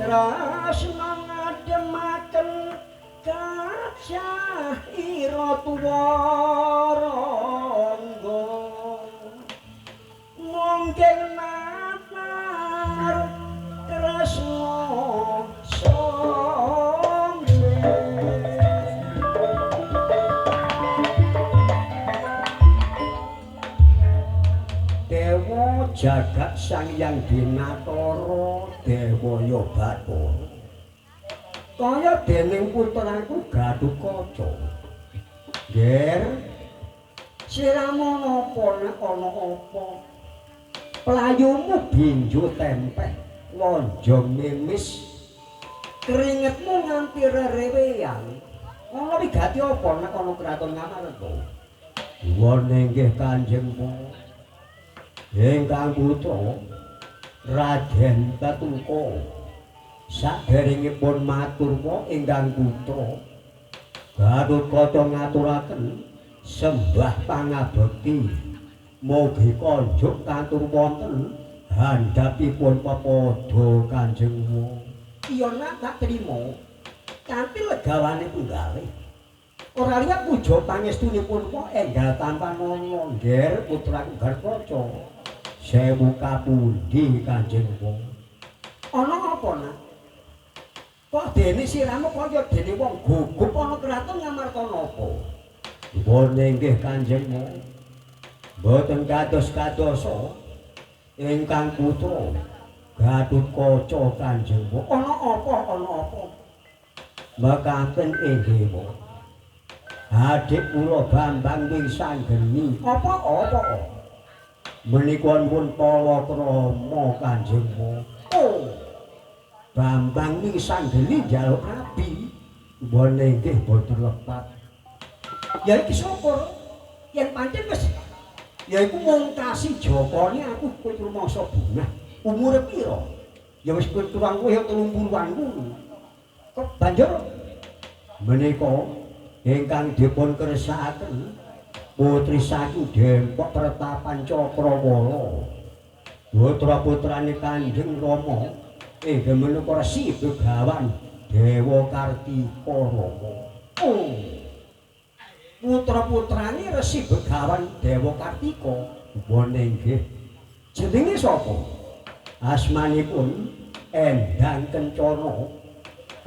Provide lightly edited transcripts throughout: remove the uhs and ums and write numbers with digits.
Kresna ngademaken gajah ira tuwa rangga mungkin natar Kresna sombe. Dewa jagat Sang Hyang Dinatara Dewa ya Bathara kaya dening putraku Gatotkaca. Nger siramu napa nek ana apa playumu binjo tempeh lonjong mimis keringetmu nganti rerewean ana wigati apa nek ana kraton Ngamarta? Wonten inggih Kanjeng ingkang putra Raden Tetuka saderengipun matur ingkang putra Gatotkaca ngaturaken sembah pangabekti mugi konjuk katur wonten handhapipun pepadha Kanjeng. Iya nak tak trima kanthi legawane punggalih ora liwat puja pangestunipun enggal tanpa nana. Ngger putraku Gatotkaca sewu kapundi Kanjeng. Ana apa nak? Kok dene siramu kaya dene wong gugup ana kraton Ngamarta napa? Wonten inggih Kanjeng. Mboten kados-kadosa ingkang putra Gatotkaca Kanjeng. Ana apa? Ana apa? Mekaten inggih. Adik kula Bambang Wisanggeni. Apa-apa? Menika pun palakrama Kanjeng. Oh. Bambang Wisanggeni njaluk rabi. Wonten inggih boten lepat. Ya iki syukur yen pancen wis ya iku mung kasih jokone aku kowe rumangsa bungah. Umure pira? Ya wis kurang luwih 30-an kuwi. Kok banjur menika ingkang dipun kersakaken putri saking Dempok Pertapan Cakrawala putra-putrane Kanjeng Rama inggih menika Resi Begawan Dewa Kartika Rama. Oh, putra-putrane Resi Begawan Dewa Kartika wonten inggih. Jenenge sapa? Asmanipun Endang Kencana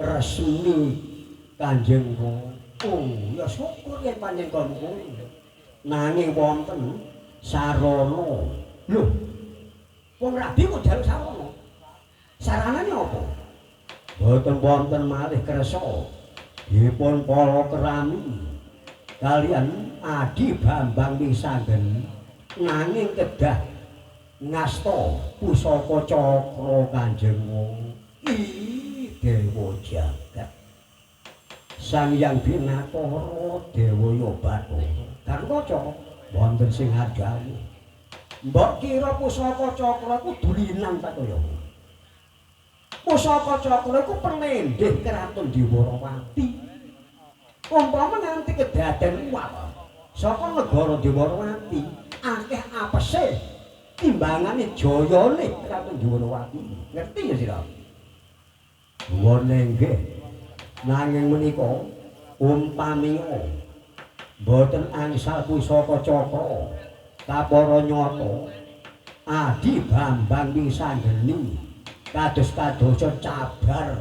Resmi Kanjeng. Oh, ya syukur yen pancen kon kuwi. Nanging wonten sarana. Lho, wong rabi kok njaluk sarana? Saranane apa? Boten wonten malih kersa dipun palakrami kalian Adi Bambang Wisanggeni nanging kedah ngasta pusaka cakra Kanjeng. Ih, Dewa jagat Sang Hyang Binatara Dewa ya Bathara Gatotkaca wonten sing ngandhani. Mbok kira pusaka cakra iku dulinan ta kaya? Pusaka cakra iku penendih kraton Dwarawati. Umpama nganti kedaden uwal saka negara Dwarawati akeh apese timbangane jayane kraton Dwarawati. Ngerti ya sira? Wonten inggih. Nanging menika umpami mboten angsal pusaka cakra kapara nyata Adi Bambang Wisanggeni kados-kadosa cabar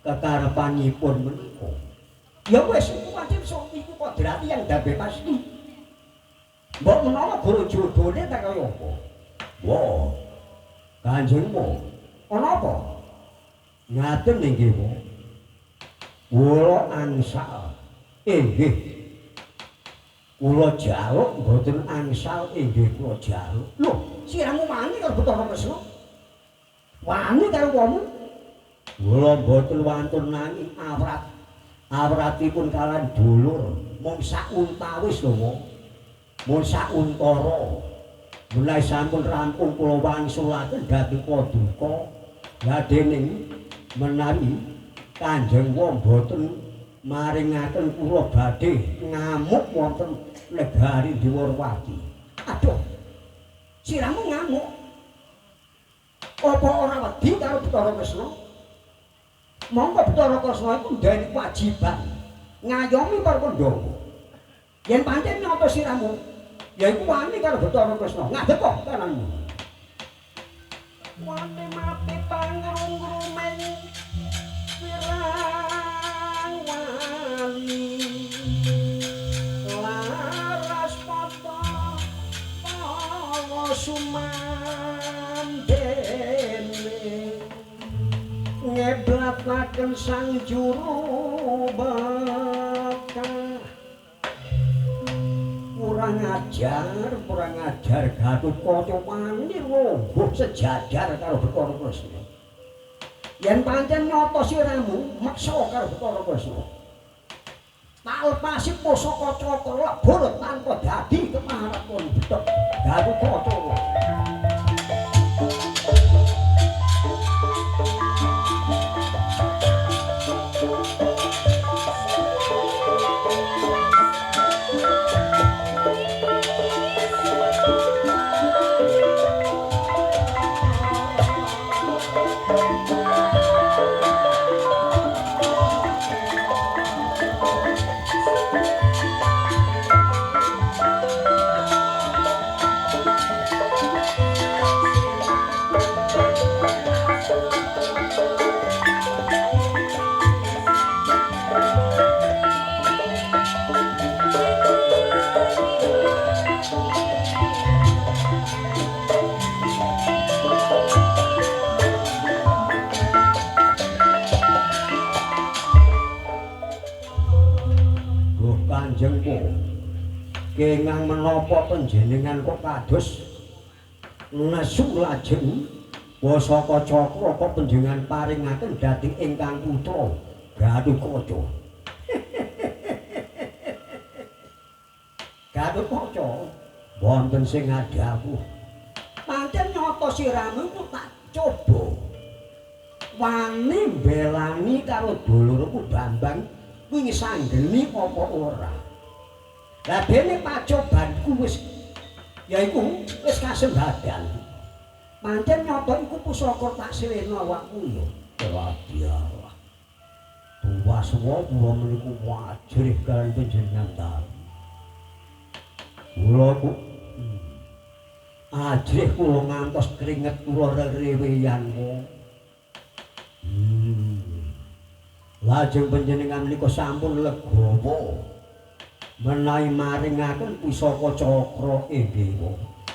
kekarepanipun menika. Ya wis iku pancen sok iku kodrati yang dabe pasti. Mbok menawa guru jodone ta kaya apa? Wah. Kanjeng mo. Ana apa? Ngaten inggih, Pak. Kula angsal inggih. Kula jaluk mboten angsal inggih kula jaluk. Lho, siramu wani karo Bathara Kresna? Wani karo wongmu? Kula mboten wantun nanging awrat. Awratipun kalan dulur mung sauntawis lho, Wong. Mung sauntara. Menawi sampun rampung kula wangsulaken dhateng paduka. Lah dening menawi Kanjeng Wong boten maringaken kula badhe ngamuk wonten negari Dwarawati. Aduh. Siramu ngamuk. Apa ora wedi karo Bathara Kresna? Mongko Bathara Kresna iku nduweni kewajiban ngayomi para Pandhawa. Yen pancen nyata siramu, ya iku wani karo Bathara Kresna. Ngadeg kok kananmu. Wani mati pangrung-gruming wirang wani. Laras pata pawa sumandene ngeblataken sang juru bekah. Kurang ajar Gatotkaca wani lungguh sejajar karo Bathara Kresna. Yen pancen nyata siramu meksa karo Bathara Kresna. Tak lepasi pusaka cakra lebur tanpa dadi keparepun betok Gatotkaca. Kengang menapa panjenengan kok kados nesu lajeng pusaka cakra kok panjenengan paringaken dhateng ingkang putra Gatotkaca. Gatotkaca wonten sing ngadhawuh. Pancen nyata siramu ku tak coba. Wani mbelani karo dulurku Bambang kuwi sanggeni apa ora? Lah dene pacobanku wis yaiku wis kasembadan. Pancen nyata iku pusaka tak selena awakmu ya. Wadialah. Tuwaswa kula meniku wajrih kaliyan panjenengan ta. Kula ku ajrih kula ngantos keringet kula rereweyan. Lajeng panjenengan menika sampun legawa menawi maringaken pusaka cakra inggih.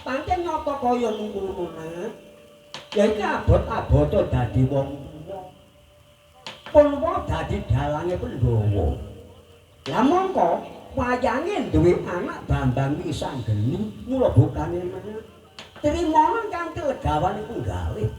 Pancen nyata kaya mengkono nak. Ya iki abot-abote dadi wong tuwa. Pun wa dadi dalange Pandhawa. Lah mongko wayange duwe anak Bambang Wisanggeni mula bukane nak. Trimono kanthi legawan iku galih.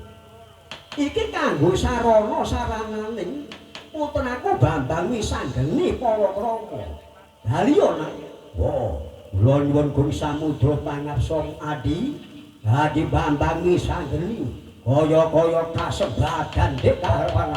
Iki kanggo sarana sarananing putraku Bambang Wisanggeni palakrama. Daliya nak. Wah, kula nyuwun Guru Samudra pangapsa adi, adi Bambang Wisanggeni kaya-kaya kasembadan dik karepan.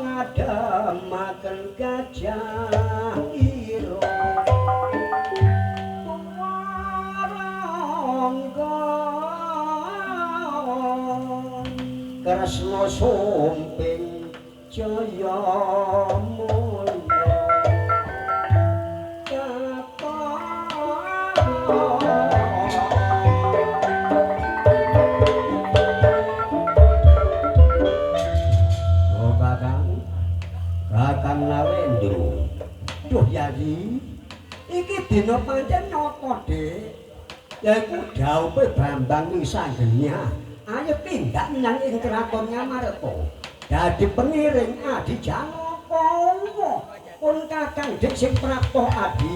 Ngademaken gajah ira tuwarangga Kresna sumping jaya mulya. Dina pancen nyata, Dik. Yaiku dhawuhe Bambang Wisanggeni. Ayo tindak menyang ing kraton Ngamarta. Dadi pengiring Adi Janaka. Pun Kakang Dik sing prapta Adi.